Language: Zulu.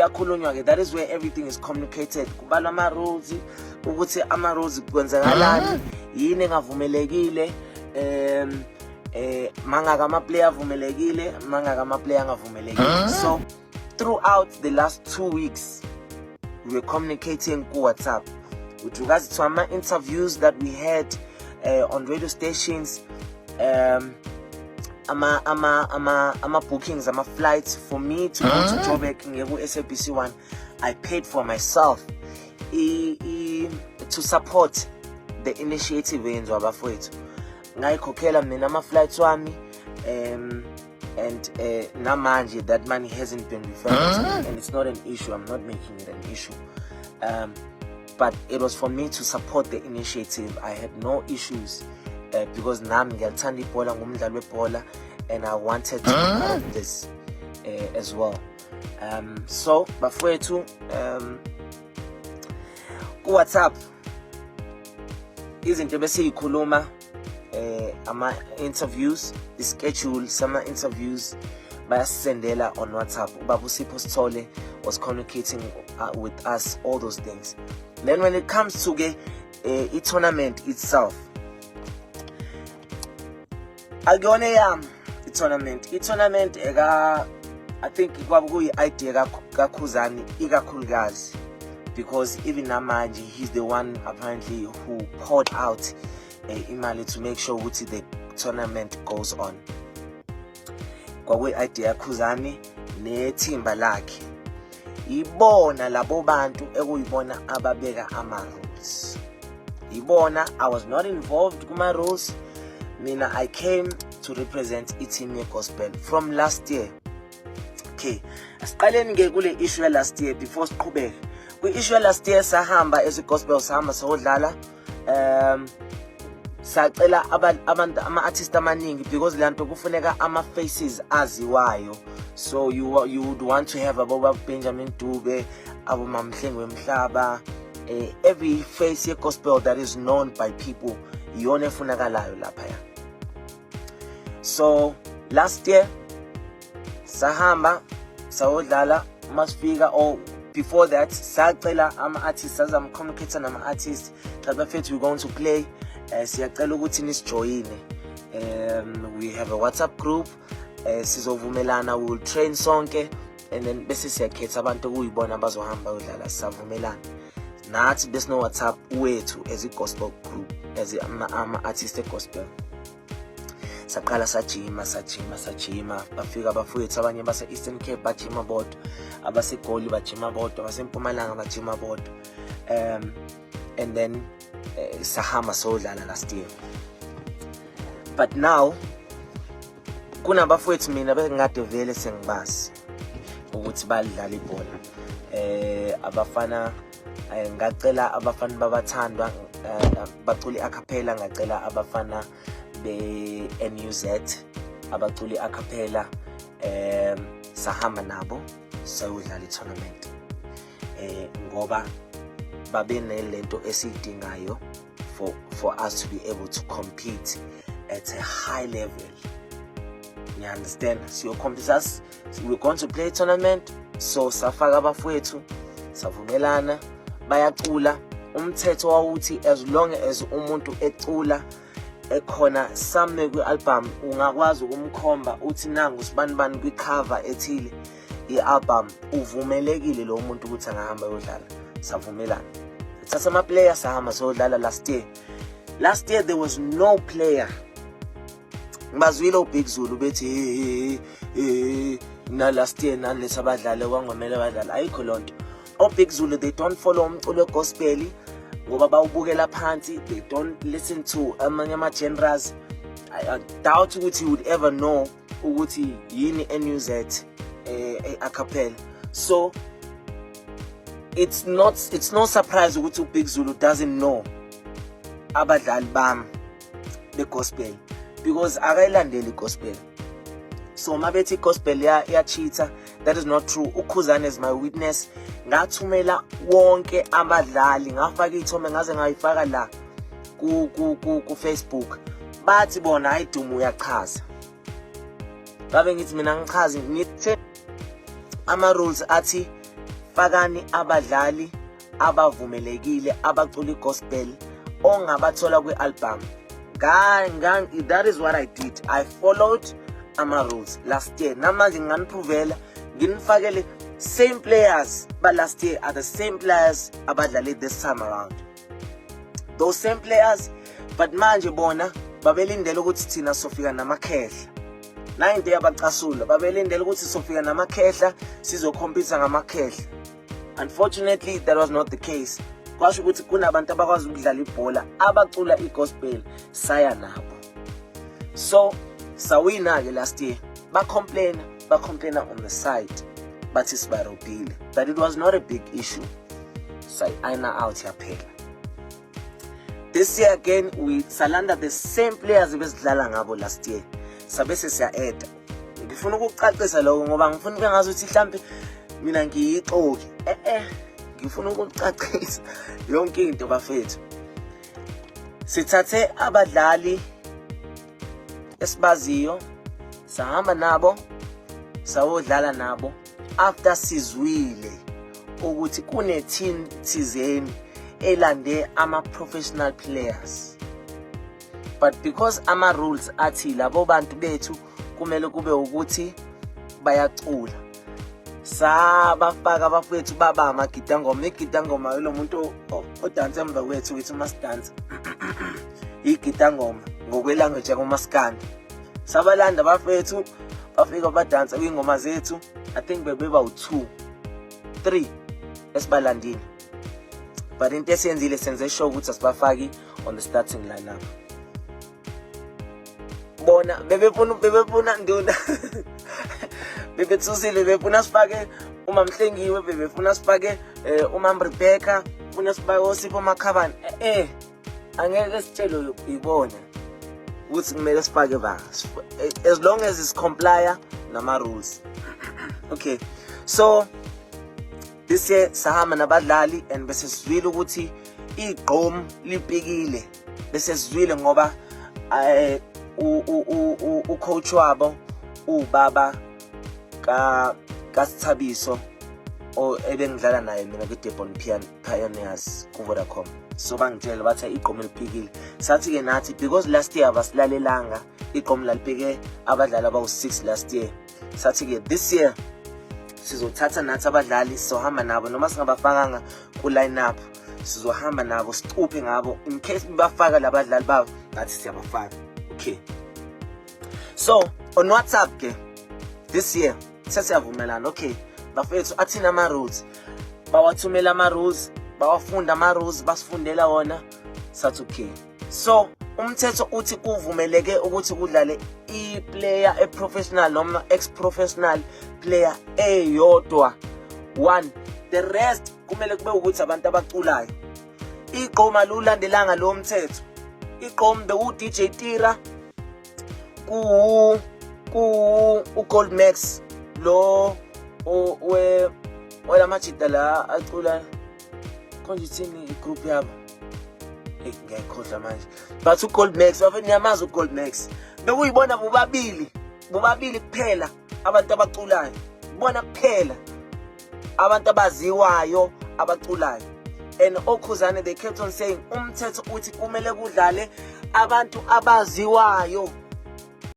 Kuyakhulunywa ke, that is where everything is communicated. Kubalwa ama-rules, ukuthi ama-rules kwenzakalani, yini engavumelekile, mangaka ama-player avumelekile, mangaka ama-player angavumelekile. So throughout the last 2 weeks we were communicating ku-WhatsApp with regards to ama-interviews that we had on radio stations, ama bookings, ama flights for me to go to Joburg ngiye ku SABC 1. I paid for myself to support the initiative eyenziwa abafowethu. Ngayikhokhela mina ama flights wami, and namanje that money hasn't been refunded to me, and it's not an issue. I'm not making it an issue, but it was for me to support the initiative. I had no issues because nami ngiyalithanda ibhola, ngumdlali webhola, and I wanted to be part of this as well. So bafowethu, ku-WhatsApp izinto besiyikhuluma, ama-interviews, i-schedule sama-interviews bayasisendela on WhatsApp. Ubaba uSipho Sithole was communicating with us all those things. Then when it comes to ke i-tournament itself, akuyona eyami i-tournament. I-tournament eka, I think kwabe kuyi-idea kaKhuzani ikakhulukazi, because even namanje he's the one apparently who poured out imali to make sure ukuthi the tournament goes on. Kwakuyi-idea yaKhuzani nethimba lakhe. Ibona labo bantu ekuyibona ababeka ama-rules, ibona. I was not involved kuma-rules. Mina, I came to represent i-team ye-gospel from last year. Okay, asiqaleni ke kule issue ya last year before siqhubeke kwi-issue ya last year. Sahamba as i-gospel, sahamba sayodlala, sacela abantu, ama-artist amaningi, because le nto kufuneka ama-faces aziwayo. So you would want to have abo Benjamin Dube, abo Mamhlengi Wemhlaba, every face ye-gospel that is known by people, iyona efunakalayo laphaya. So last year sahamba sayodlala. Masifika, or before that, sacela ama-artists, sazama communicate nama-artists, cha bafethu, we're going to play, siyacela ukuthi nisijoyine. We have a WhatsApp group, sizovumelana, we will train sonke and then bese siyakhetha abantu okuyibona abazohamba bayodlala. Sisavumelana nathi, besino WhatsApp wethu as i-gospel group, as ama-artist e-gospel. Saqala sajima, sajima, sajima, bafika abafowethu abanye base-Eastern Cape, bajima bodwa, abaseGoli bajima bodwa, abasempumalanga bajima bodwa, and then sahamba sodlala last year. But now kunabafowethu mina bengade vele sengibazi ukuthi balidlala ibhola, abafana, ngacela abafana babathandwa, bacula i-acapella. Ngacela abafana be-NUZ abacula i-acapella, sahamba nabo sayodlala i-tournament, ngoba babe nelento esiyidingayo for us to be able to compete at a high level. You understand? Siyocompete, we're going to play a tournament. So safaka abafowethu, savumelana, bayacula. Umthetho wawuthi as long as umuntu ecula ekhona some kwi-album, ungakwazi ukumkhomba uthi nangu sibanibani kwi-cover ethile i-album, uvumelekile lo muntu ukuthi angahamba ayodlala. Savumelana, sathatha ama-player, sahamba sayodlala last year. Last year there was no player. Ngibazwile uBig Zulu bethi, "Hey, hey, na last year nalesa abadlali kwangomele badlala." Ayikho lonto. OBig Zulu, they don't follow umculo wegospel ngoba bawubukela phansi. They don't listen to amanye ama-genres. I doubt ukuthi you would ever know ukuthi yini NUZ acapella. So it's no surprise ukuthi uBig Zulu doesn't know abadlali bami begospel, because akayilandeli igospel. So mabethi igospel ya cheater, that is not true. UKhuzane is my witness. Ngathumela wonke abadlali, ngafaka iy'thombe, ngaze ngayifaka la ku Facebook. Bathi bona, "Hayi Dumo, uyachaza." Ngabe ngithi mina ngichazi, ngithe ama rules athi Fakani abadlali abavumelekile abacula igospel ongabathola kwi-album. That is what I did. I followed ama-rules last year. Namanje nginganiprovela, nginifakele same players ba last year are the same players abadlale this time around, those same players. But manje bona babelindele ukuthi thina sofika namakhehla. Nayo into yabacasula, babelindele ukuthi sofika namakhehla, sizokhompitha ngamakhehla. Unfortunately, that was not the case. Kwasho ukuthi kunabantu abakwazi ukudlala ibhola abacula igospel, saya nabo. So sawina-ke last year. Bacomplaina on the side, bathi sibarobhile, but it was not a big issue. Sayi-ayina out, yaphela. This year again we salanda the same players ebesidlala ngabo last year, sabe sesiya-eda. Ngifuna ukukucacisa lokho ngoba ngifuna kube ngazuthi mhlampe mina ngiyixoki. Eh, ngifuna ukucacisa yonke into, bafethu. Sithathe abadlali esibaziyo, sahamba nabo, sawodlala nabo after sizwile ukuthi kune team thizeni elande ama-professional players. But because ama-rules athi labo bantu bethu kumele kube ukuthi bayacula, sabafaka abafowethu, baba amagidangoma. Igidangoma ilo muntu odansa emva kwethu ukuthi uma sidansa, igidangoma ngokwelanguage yakomaskandi. Sabalanda abafethu, bafika badansa kwiy'ngoma zethu. I think bebeba u-two, three esibalandile, but into esiyenzile, senze sure ukuthi asibafaki on the starting lineup. Bona bebefuna nduna, bebethusile, befuna sifake uMamhlengiwe, bebefuna sifake uMam Rebecca, funa sifake oSipho Makhabane. Angeke sitshelwe ibona ukuthi kumele sifake ba, as long as it's comply nama rules. Okay, so this year sahamba nabadlali and bese sizwile ukuthi igqom lipikile. Bese sizwile ngoba ucoach wabo ubaba ka kaSithabiso o ebengidlala naye mina kwi-Devon Pioneers ku-Vodacom. So bangitshela, bathi igqom liphikile. Sathi-ke nathi, because last year abasilalelanga, igqom lalipike abadlali abawu-6 last year, sathi-ke this year sizothatha nathi abadlali, sizohamba nabo noma singabafakanga ku-line up, sizohamba nabo, sicuphe ngabo in case bafaka labadlali babo, ngathi siyabafaka. Okay, so on WhatsApp ke this year sesiyavumelana. Okay bafethu, athina ama-rules? Bawathumela ama-rules, bawafunda ama-rules, basifundela wona. Sathi okay, so umthetho uthi kuvumeleke ukuthi kudlale i-player e-professional noma ex-professional player eyodwa, one. The rest kumele kube ukuthi abantu abaculayo. Igqom alulandelanga lowo mthetho. Igqom beku-DJ Tira, ku uGold Max lo we welamajita la acula. Konje ithini igroup yabo? Hey, ngiyayikhohlwa manje, but uGold Max bafethu, niyamazi uGold Max. Bekuyibona bobabili, bobabili kuphela abantu abaculayo, bona kuphela abantu abaziwayo abaculayo. And okhuzane, they kept on saying umthetho uthi kumele kudlale abantu abaziwayo.